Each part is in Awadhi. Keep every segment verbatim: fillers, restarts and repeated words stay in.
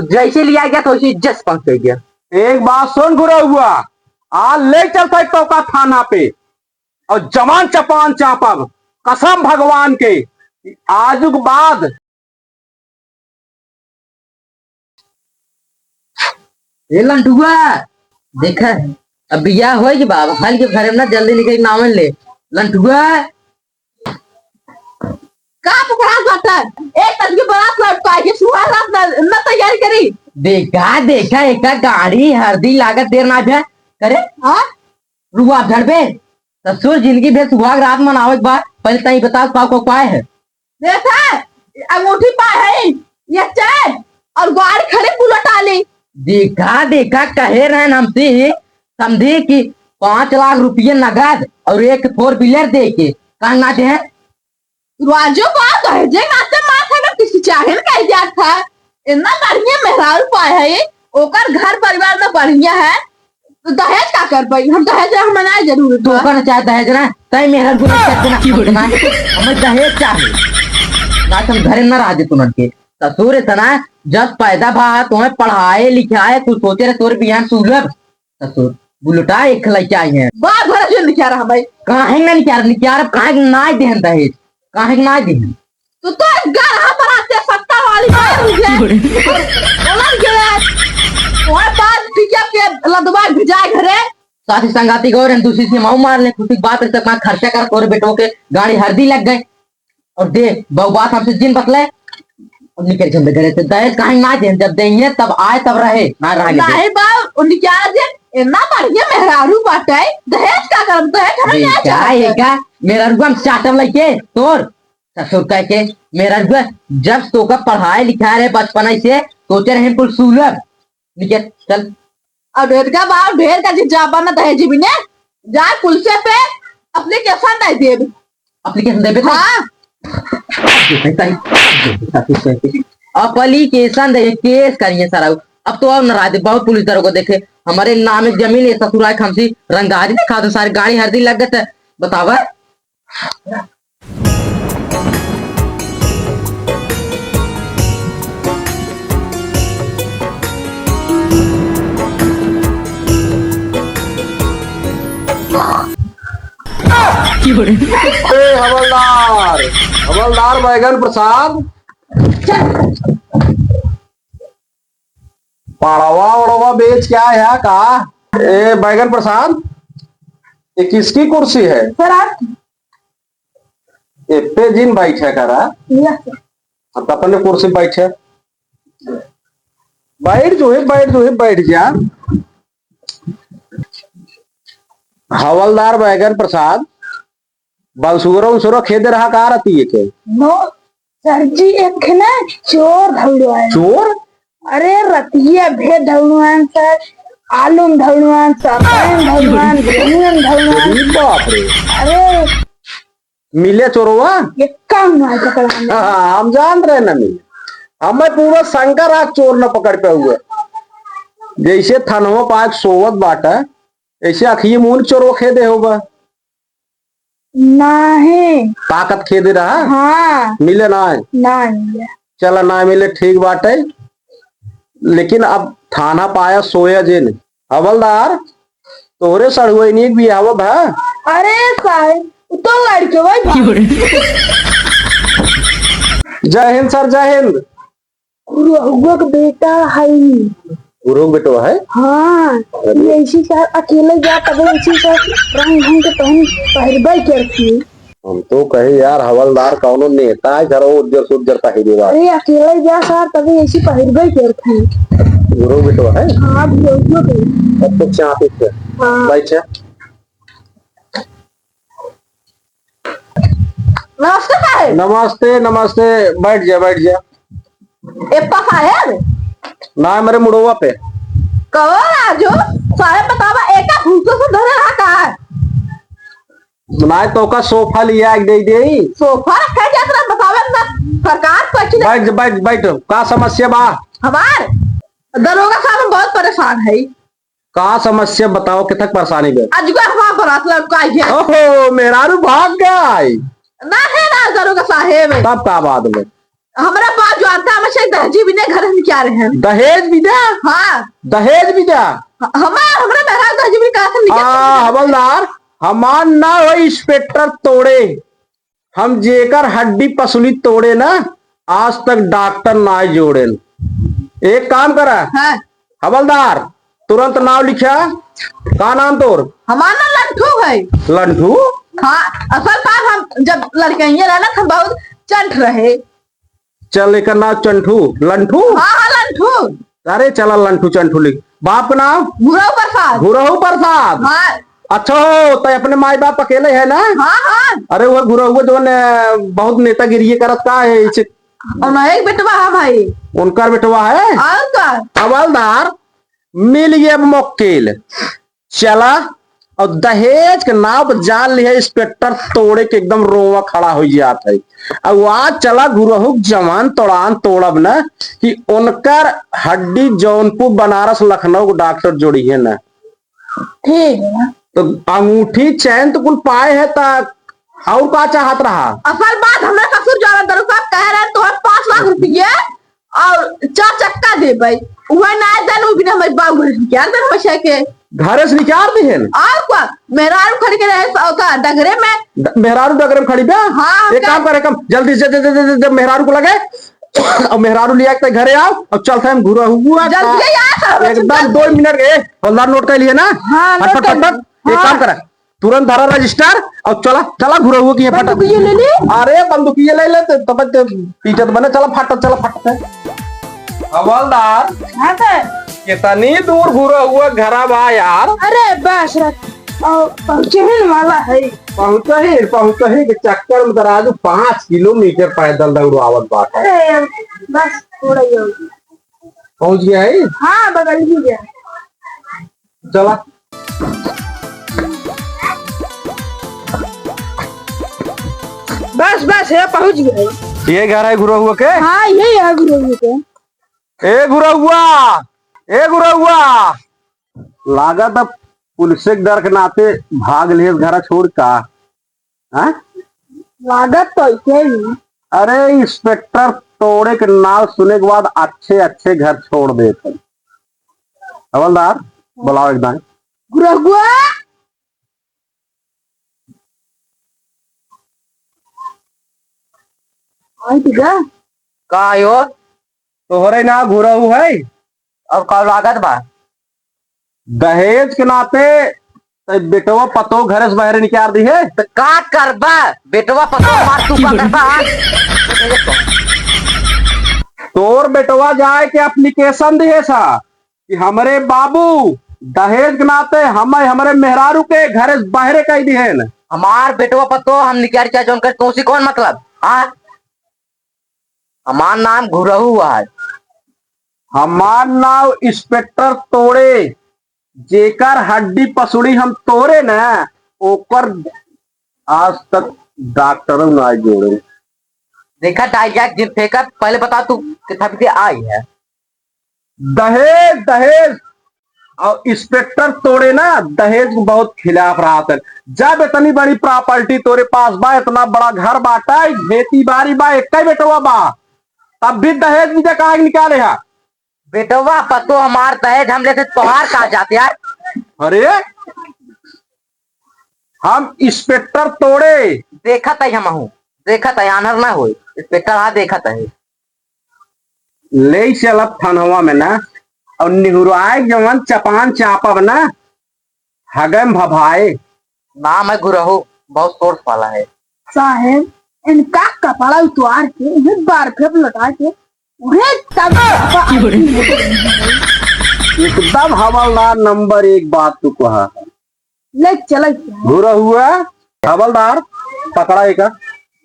जैसे लिया गया था, वैसे इज्जत से पहुंच गया। एक बात सुन गुरहुआ, आज ले चलता है तोका थाना पे और जवान चपान चापब, कसम भगवान के, आजु के बाद। ए लंटुआ, देखा, अब बियाह होई कि बाबा, हाल के घरे में ना जल्दी निकल के नाम ले। लंटुआ। का पकड़ा जाता है? एक तरह की बारात लौट पाई, ये सुहाग रात ना, ना तैयारी करी। देखा, देखा, एका गाड़ी हरदी लागत देर ना भे। करे? हाँ? रुआ झड़बे। ससुर जिंदगी भे सुहाग रात मनावे के बाद, पहले तई बता पाओ को पाए है। देखा, अंगूठी पाए है, ये चैन और गाड़ी खड़ी बुलेट आली। देखा, देखा, कहे रहन हमसे समझी कि पाँच लाख रुपये नगद और एक फोर व्हीलर दे के, कहाँ ना दे? राजू बा दहेजे नाते माथा में किसी चाहे न कह दिया था। इतना बढ़िया मेहरारू पाए है, ओकर घर परिवार में बढ़िया है, तो दहेज का कर पाई? हम दहेज हम ना जरूरत तो बा। ओकर चाहे दहेज ना, तय मेहरारू को दहेज ना, की बोले? ना, हमें दहेज चाहे। ना तुम घरे ना रह दे तुनन के। ससुर इतना जब पैदा भा, तुम्हें पढ़ाए लिखाए, तू सोचे रहे तोर बिहान सुलभ। ससुर, बुलेटा एक लइका आई है। बार भर जो निकाल रहा भाई। काहे ना निकाल, निकाल, काहे ना देहन दहेज? काहे ना देहन? तो, तो एक गरहा पर आते सत्ता वाली बात मुझे। बोलन के है। वह बात पिकअप के लदवा भिजाए घरे। साथी संगाती गौर हैं, दूसरी से माऊ मार ले, खुशी की बात है, तक खर्चा कर, तोरे बेटों के गाड़ी हरदी लग गए। और दे, बहु बात हमसे जिन बतले, और निकल चल दे घरे से। दहेज काहे ना दे, जब देंगे तब आए तब रहे, ना रहे दे। नहीं बा, उनके आज इतना बढ़िया मेहरारू बाटे, दहेज का करब, दहेज हमें दे ना का, चाहते। ये का, मेहरारू हम चाटम लइके, तोर, ससुर कह के, मेहरारू जब तोका पढ़ाए लिखाए रहे बचपन से, सोचे रहे कुल सुलभ, निकल, चल। अब ढेर का बाप, ढेर का जिज्जा बना दहेज भी ने, जा पुलिस पे application दे देब। Application देबे तो? हाँ। Application दे, case करिए सारा। अब तो और नाराज, बहुत पुलिस दरोगा देखे, हमारे नाम एक जमीन है, ससुराल खमसी रंगदारी दिखा दो, सारी गाड़ी हरदी लग गए थे, बतावा। ए हवलदार, हवलदार बैगन प्रसाद, पाड़वा ओड़वा बेच के आए हैं का? ए बैगन प्रसाद, ये किसकी कुर्सी है? सर, आप ए पे जिन बैठे करा। यस सर। अब अपने कुर्सी बैठे। बैठ जो है, बैठ जो है, बैठ जा। हवलदार बैगन प्रसाद, बंसुरो उसुरो खेदे रहा का रहती है के? नो सर जी, एक है ना चोर धौड़वाए। चोर? अरे रतिया भे धौड़वान सर, आलू में धौड़वान, सब्जी में धौड़वान, गेहूं में धौड़वान। अरे बाप रे। अरे मिले चोरवा? ये काम ना पकड़ा हमने। हाँ, हम जान रहे ना मिले। हमें पूरा शंकर आज चोर न पकड़ पे हुआ। जैसे थनवा पाक सोवत बाटा, ऐसे अखिए मुंह चोरवा खेदे होबा। नाही। ताकत खेदे रहा? हाँ। मिले ना? ना मिले। चला ना मिले, ठीक बाटे, लेकिन अब थाना पाया सोया जे ने। हवलदार, तोहरे सड़ुआइनी के बियाह बा? अरे साहब, उ तो लड़के वही बा। जय हिंद सर, जय हिंद। गुरहुआ के बेटा है। गुरहु के बेटवा है? हाँ, अरे। ये इसी साल अकेले गया, तबे इसी साल रंग ढंग के पहन, पहिरबे करती। हम तो कहे यार हवलदार कौनो नेता है, घर उज्जर सुज्जर पहिरे बा। अरे अकेले गया सार, तबे ऐसी पहिरबे करती। गुरहु के बेटवा है? हाँ, गुरहु के बेटवा। अब तो चाप इस पे। हाँ। बैठ जा। नमस्ते साहेब। नमस्ते, नमस्ते, बैठ जा, बैठ जा। ए पा साहेब। ना, मेरे मुड़वा पे। कहो राजू, साहेब बतावा, एका भूसो से धरे रहा का है? ना, तो का सोफा लिया के दे दे। सोफा रखा जात रहा, बतावे ना, सरकार कुछ नहीं। बैठ, बैठ, बैठ, का समस्या बा? हमार दरोगा साहब, हम बहुत परेशान है। का समस्या बताओ, कितक परेशानी बे? अजगर हमार बरात लटकाई है। ओहो, मेहरारू भाग गई। ना है ना दरोगा साहेब। तब का बात बे? हमरा बाप जानता, हम से दहेज बिना घर में क्या रहे हैं। दहेज बिना? हाँ। दहेज बिना? ह-, हमार, हमरा मेहरारू दहेज बिना कहाँ से निकल आ, सकता है? हवलदार, हमार ना हो इंस्पेक्टर तोड़े, हम जेकर हड्डी पसुली तोड़े ना, आज तक डॉक्टर ना जोड़ेन। एक काम करा, हाँ। हवलदार, तुरंत नाव लिखा। का नाम तोर? हमार नाम लंठू है। लंठू? हाँ, असल बात हम जब लड़कइये रहे ना, हम बहुत चंट रहे। चल, एकर नाव चंठू, लंठू? हाँ, हाँ, लंठू। अरे, चला लंठू चंठू लिख। बाप का नाव? गुरहू प्रसाद। गुरहू प्रसाद? हाँ। अच्छा हो, तै अपने माई बाप अकेले है ना? हाँ, हाँ। अरे, वो गुरहू जौन, अ, बहुत नेतागिरी करत का है, इसे और ना एक बेटवा है भाई। उनकर बेटवा है? और का? हवलदार, मिल गया अब मौकेल। चला, और दहेज के नाव पर जान लिया, इंस्पेक्टर तोड़े के एकदम रोवा खड़ा हो जात है। और आज चला गुरहू के जवान तोड़ान तोड़ब न कि उनकर हड्डी जौनपुर, बनारस, लखनऊ के डॉक्टर जोड़ी है न। ठीक है। तो अंगूठी चैन तो कुल पाए है, ता और का चाहत रहा? असल बात, हमरा ससुर जौन दरोगा साहब कहे रहे, "तोहर पाँच लाख रुपये और चार चक्का देबै।" उहे ना देन, उ बिना हमरे बाबू घर निकाल देन पैसा के। घरे से निकाल दिहन? और का? मेहरारू खड़ी के रहे स-, ओका डगरे में। ड-, मेहरारू डगरे में खड़ी बा? हाँ, एक का? काम करे, कम जल्दी से, जब, जब, जब, जब मेहरारू को लगे, और मेहरारू लिया के घरे आओ, और चलते हम घुरा हुआ जल्दी का। आ, साहब, एकदम जल्दी। दो मिनट के, हवलदार नोट कर लिए ना? हाँ, फट, नोट फट, कर फट, फट। लिए। एक हाँ। काम करा, तुरंत धरा रजिस्टर और चला, चला घुरहुआ की है फटक। बंदूकिया ले ली। अरे बंदूकिया ले ले, तो तब तक पीटत बने, चला फटक, चला फटक। हवलदार, हाँ सर। कितनी दूर घुरहुआ घरा बा यार? अरे बस रख, और पहुँचे ही वाला है। पहुँचे ही, पहुँचे ही के चक्कर में तराजू पाँच किलोमीटर पैदल दौड़ावत बाटे। अरे बस थोड़ा ही और। पहुँच गया है? हाँ, बगल ही गया। चला। बस, बस, ये पहुँच गए। ये घर है गुरहुआ के? हाँ, यही है गुरहुआ के। ए गुरहुआ, ए गुरहुआ, लागत अब पुलिस के डर के नाते भाग लिए घर छोड़ का? हाँ? लागत तो ऐसे ही। अरे, इंस्पेक्टर तोड़े के नाव सुने के बाद अच्छे अच्छे घर छोड़ देत हैं। हवलदार, बुलाओ एकदम। गुरगुआ। आई तो जा। का आयो? तोहरे नाव गुरहू है? और का लागत बा? दहेज के नाते तै बेटवा पतो घरे से बाहरे निकाल दिहे। तो का करबा? बेटवा पतो मार तू का करबा? तोर बेटवा जाए के application दिहे सा कि हमरे बाबू दहेज के नाते हमें, हमरे मेहरारू के घरे से बाहरे कई दिहेन। हमार बेटवा पतो हम निकाल के जौन कर, तोसी कौन मतलब? हाँ? हमार नाम घुरहू है। हमार नाम इंस्पेक्टर तोड़े, जेकर हड्डी पसुड़ी हम तोड़े ना, ओकर आज तक डॉक्टर ना जोड़े। देखा, डायलॉग जिन फेंका, पहले बता तू कितना भी आई है। दहेज, दहेज। और इंस्पेक्टर तोड़े ना दहेज के बहुत खिलाफ रहत है। जब इतनी बड़ी प्रॉपर्टी तोरे पास बा, इतना बड़ा घर बाटा, खेती बाड़ी बा, एक ही बेटवा बा, तब भी दहेज मुझे काहे के निकाले है? बेटवा पतो हमार दहेज हम लेते तोहार का जाते यार? अरे, हम इंस्पेक्टर तोड़े। देखत है हमहू, देखत है, आन्हर ना होए, इंस्पेक्टर हाँ देखत है। ले चलब थनवा में ना, और निहुराए जवन चपान चापब ना, हगम भभाए। नाम है गुरहू, बहुत सोर्स वाला है। साहेब, इनका कपड़ा उतार के, इन्हें बार फेंक लौटा के, उन्हें तब एकदम हवलदार नंबर एक बात तू कहा है। ले चले। बुरा हुआ, हवलदार, पकड़ा एका।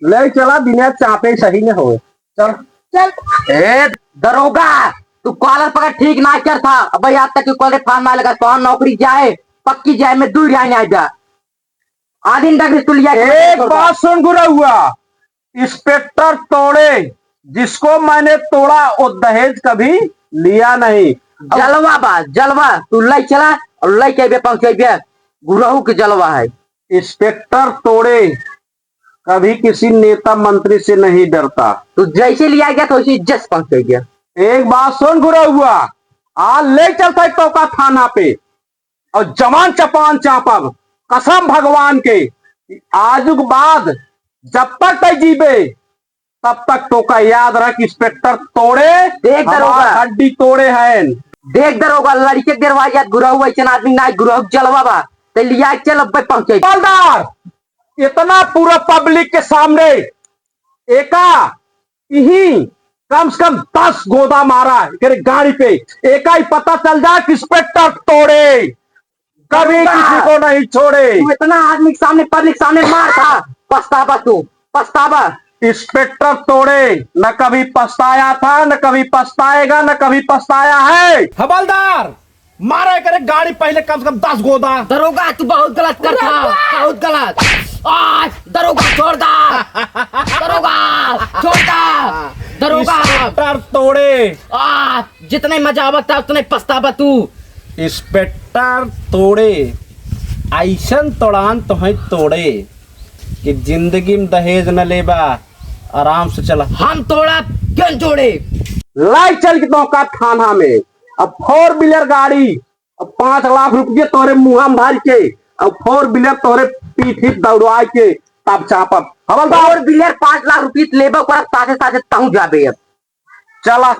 ले चला, बिना चापे सही न होए। चल। चल। ए, दरोगा, तू कॉलर पकड़ ठीक ना कर था। अबे, आज तक कॉलर फार्म ना लगा, तो नौकरी जाए, पक्की जाए, मैं दूर जाए, नहीं जा। आदिन डगरी तू लिया के एक बात सुन, गुरा हुआ, इंस्पेक्टर तोड़े, जिसको मैंने तोड़ा, वो दहेज कभी लिया नहीं। जलवा बा, जलवा, तू लई चला और लई के बे पहुंचेबे, गुरहू के जलवा है। इंस्पेक्टर तोड़े, कभी किसी नेता मंत्री से नहीं डरता। तू जैसे लिया गया तो वैसे इज्जत से पहुंच गया। एक बात सुन गुरहुआ, आज ले चलता है तोका थाना पे और जवान चपान चापब, कसम भगवान के, आजुक बाद जब तक तै जीबे तब तक तोका याद रख, इंस्पेक्टर तोड़े, देख हमार दरोगा। हड्डी तोड़े हैं। देख दरोगा, लड़के के डेरवा जात गुरहु, ऐसन आदमी ना गुरहु जलवा बा, ते लिया के चल अब्बे पहुंचे। हवलदार, इतना पूरा पब्लिक के सामने एका इही कम से कम दस गोदा मारा एकरे गाड़ी पे, एका ही पता चल जाए कि इंस्पेक्टर तोड़े। कभी किसी को नहीं छोड़े। तू इतना आदमी के सामने, पब्लिक के सामने मार था, पछतावा तू, पछतावा। इंस्पेक्टर तोड़े, न कभी पछताया था, न कभी पछताएगा, न कभी पछताया है। हवलदार, मारा एकरे गाड़ी पहले कम से कम दस गोदा। दरोगा, तू बहुत गलत करता, बहुत गलत। आ, दरोगा, छोड़ दा। दरोगा, छोड़ दा। दरोगा। इंस्पेक्टर तोड़े। आ, जितने मजा आवत था, उतने पछतावा तू। इंस्पेक्टर तोड़े, ऐसन तोड़ान तोहे तोड़े कि जिंदगी में दहेज न लेबा, आराम से चला। हम तोड़ा क्यों जोड़े? लाई चल के तोहका थाना में, अब फोर व्हीलर गाड़ी, अब पाँच लाख रुपये तोहरे मुँह में भर के, अब फोर व्हीलर तोहरे पीठी दौड़वा के तब चापब। हवलदार। फोर व्हीलर पाँच लाख रुपये लेबे करब, साथे साथे तहूँ जाबे अब। चला।